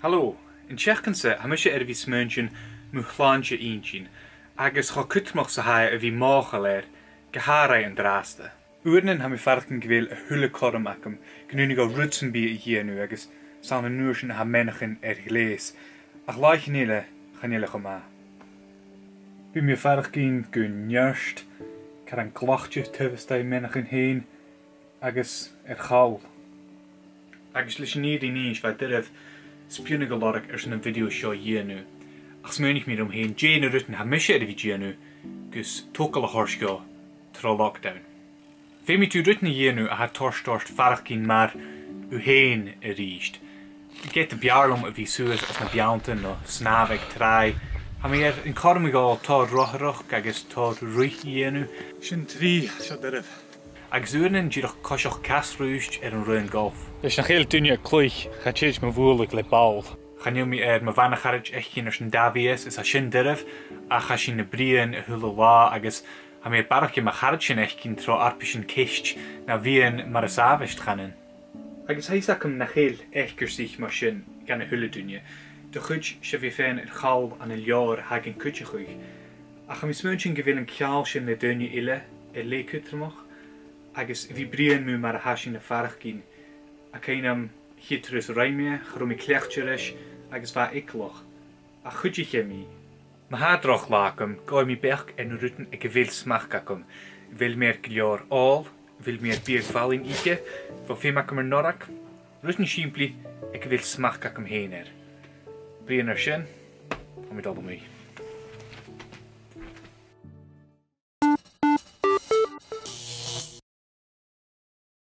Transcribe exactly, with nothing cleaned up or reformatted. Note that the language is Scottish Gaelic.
Halò, an t-seachdain-sa, tha mise air a bhith a' smaoineachadh mu shlàinte-inntinn, agus cho cudromach 's a tha e a bhith mothachail air, gu h-àraidh an-dràsta. Uaireannan tha mi a' faireachdainn gu bheil a h-uile cothrom agam gun ùine dhomh rud sam bith a dhèanamh agus 's ann an uair sin a tha meanachan air ghleus. Ach làithean eile, chan eil e cho math. Bidh mi a' faireachdainn gu neart, caran glaiste taobh a-staigh meanachan fhèin, agus air chall. Agus leis an fhìrinn innse, bha e doirbh spionnadh gu lorg airson a' video seo a dhèanamh. Ach smaoinich mi rium fhèin, dè na rudan a tha mise air a bhith a' dèanamh gus togail a thoirt dhomh tro lockdown? Feumaidh tu rudan a dhèanamh a tha a' toirt ort faireachdainn mar thu fhèin a-rithist. Ged a b' fheàrr leam a bhith suas anns na beanntan no a' snàmh aig tràigh, tha mi air an cothrom a ghabhail tòrr rothaireachd agus tòrr ruith a dhèanamh. Sin trì, seo doirbh. Agus uaireannan dìreach coiseachd casruisgte air an raon golf. Leis nach eil duine a' cluich, cha tèid mo bhualadh le ball. Chan eil mi air mo bhana-charaid fhaicinn airson dà mhìos, is tha sin doirbh, ach tha sinn a' bruidhinn a h-uile là agus tha mi air barrachd air mo charaid sin fhaicinn tro fharpaisean ceist na bhith mar as àbhaist, chanainn. Agus tha fhios agam nach eil eacarsaich mar sin dhan a h-uile duine. Do chuid, 's e a bhith faighinn air chall ann an leabhar a tha gan cuideachadh. Ach tha mi a' smaoineachadh gu bheil an ceangal sin le daoine eile air leth cudromach, agus a bhith a' bruidhinn mu mar a tha sinn a' faireachdainn. Tha cuimhn' agam a' chiad turas a rinn mi e, cha robh mi cleachdte ris, agus bha e eagalach. Ach chuidich e mi. Ma tha droch latha agam, gabhaidh mi beachd air na rudan aig a bheil smachd agam. A bheil mi air gu leòr òl, a bheil mi air biadh mhath fhaicinn, a bheil feum agam air norrag, rudan sìmplidh aig a bheil smachd agam fhèin air. Bruidhinn air sin, tha mi a' dol a-muigh.